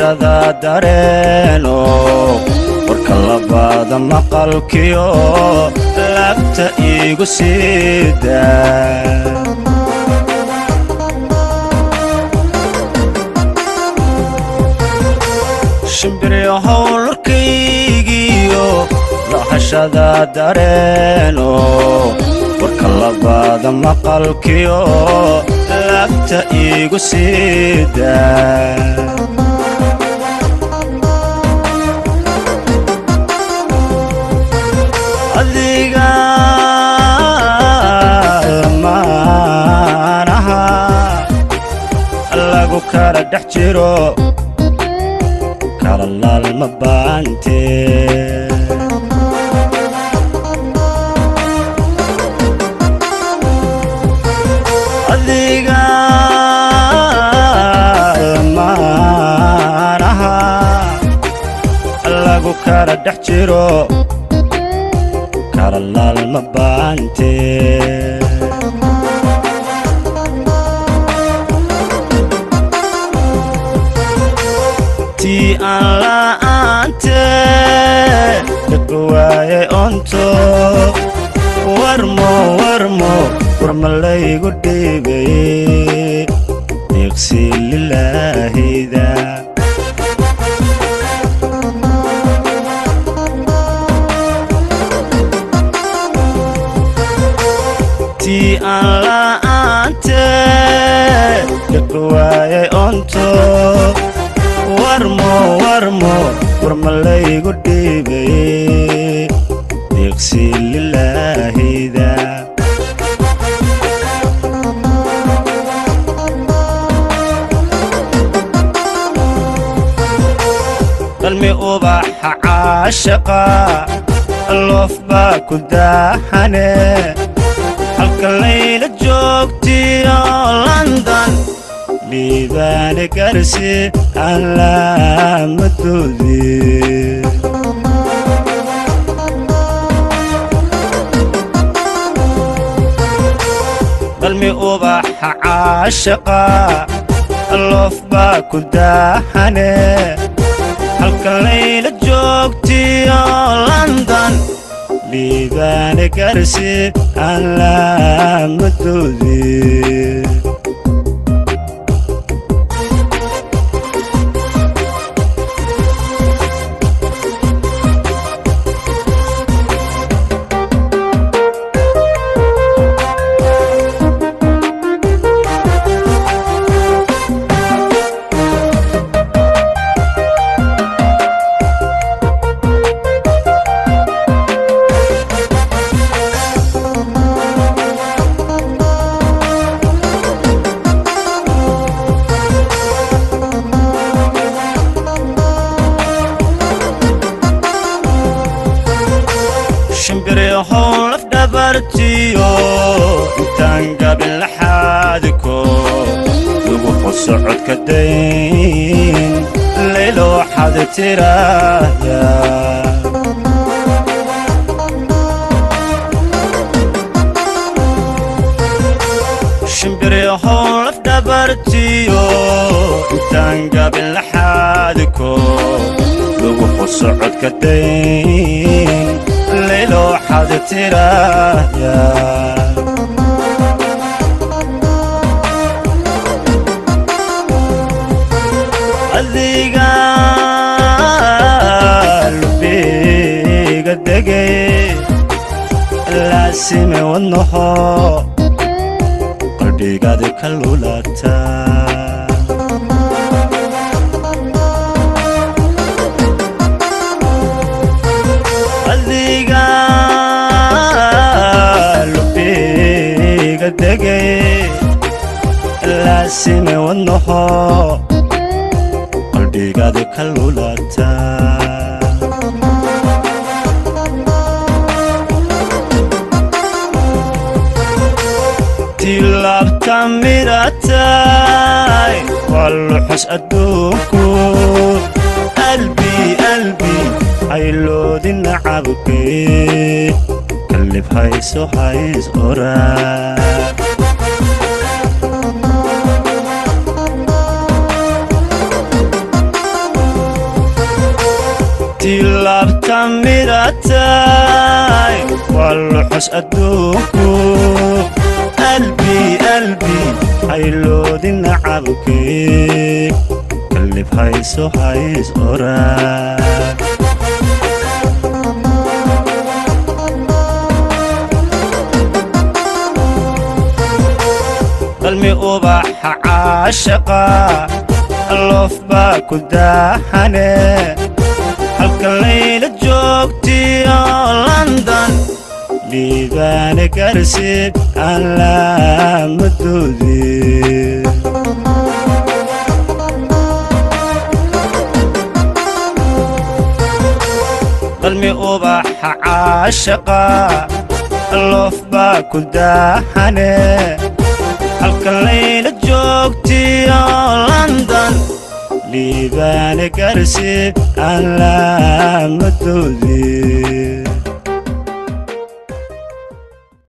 Lahashada dareeno warka labaada maqalkiyo laabta iigu siida. Shimbiryahow lurkaygiyo lahashada dareeno warka labaada maqalkiyo laabta iigu siida. Adiga lamaanaha lagu kala dhex jiro kala laalma baante. Adiga lamaanaha lagu kala dhex jiro kala laalma baante. Tii aan la'aante dhiqi waayay onto warmo warmo warma laygu dhiibay deeqsi lilaahida. Tii aan la'aante dhiqi waayay onto warmo warmo warma laygu dhiibay deeqsi lilaahida. Dalmi ubaxa caashaqa loof baa ku daahane halka layla joogtiyo London liibaane garsi aan laamadoodii. Dalmi ubaxa caashaqa loof baa ku daahane halka layla joogtiyo London liibaane garsi aan laamadoodii. Shimbiryahow laf dhabartiyo intaan gabin laxaadiko lagu xuso codka dayn laylo waxaad tiraahdaa. Shimbiryahow laf dhabartiyo intaan gabin laxaadiko lagu xuso codka dayn laylo waxaad tiraahdaa. Adiga lubiga degay laasime wadnaho qalbigaad ka lulata. Adiga lubiga degay laasime wadnaho qalbigaad ka lulata. Tilaabta miratay waa luxus adduunku albi albi hayloodin nacabkay kalib hayso hays ora. Tilaabta midatay waa luxus adduunku. Qalbi, qalbi, hayloodin nacabkee, kalib hayso, hays oran. Qalmi ubaxa caashaqa loof baa ku daahane, halka layla joogtiyo London, liibaane garsid aan laamadoodin. Qalmi ubaxa caashaqa loof baa ku daahane, halka layla joogtiyo London, liibaane garsid aan laamadoodin.